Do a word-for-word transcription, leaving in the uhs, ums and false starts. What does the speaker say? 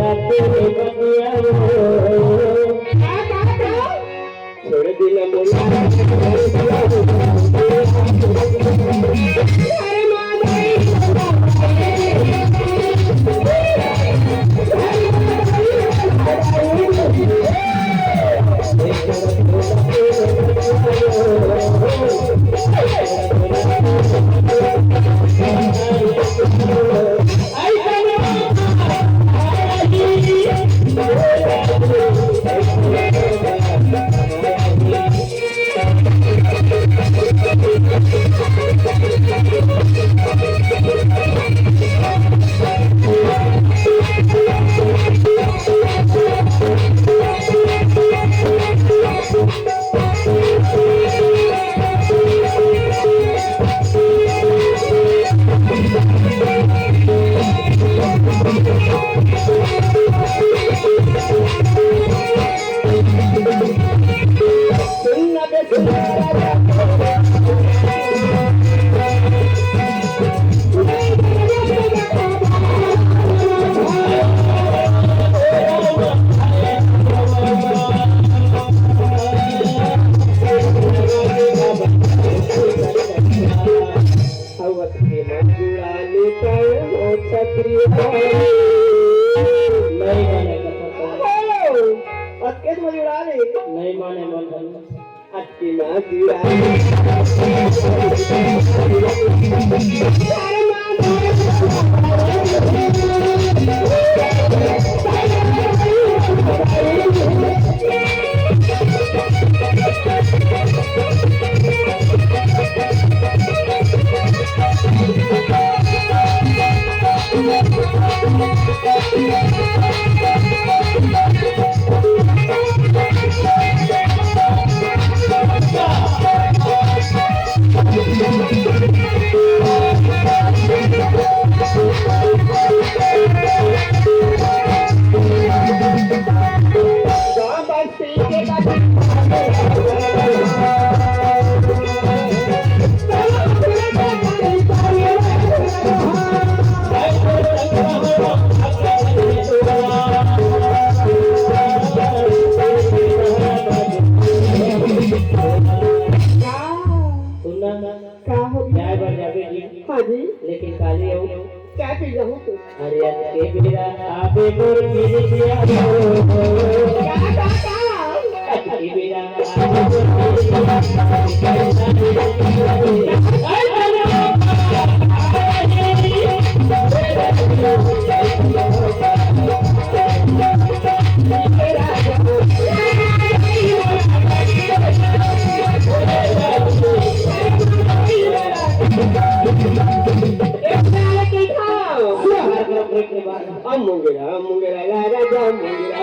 छोड़ दिला मोला। अवत के मन जुड़ा लेता है वो छतरी। नहीं माने कथा। अतके मन जुड़ा ले। नहीं माने मन। अतके मन जुड़ा ले। सुनना, का हो गया? जाए बर जाबे जी। हाँ जी। लेकिन काली अउ चाय पी जाऊँ तू। अरे अतके बेरा आबे मोर पीरितिया हो। का, का, का? अतके बेरा आबे मोर पीरितिया हो। अब मुंगेरा, मुंगेरा, ला, ला, ला, मुंगेरा।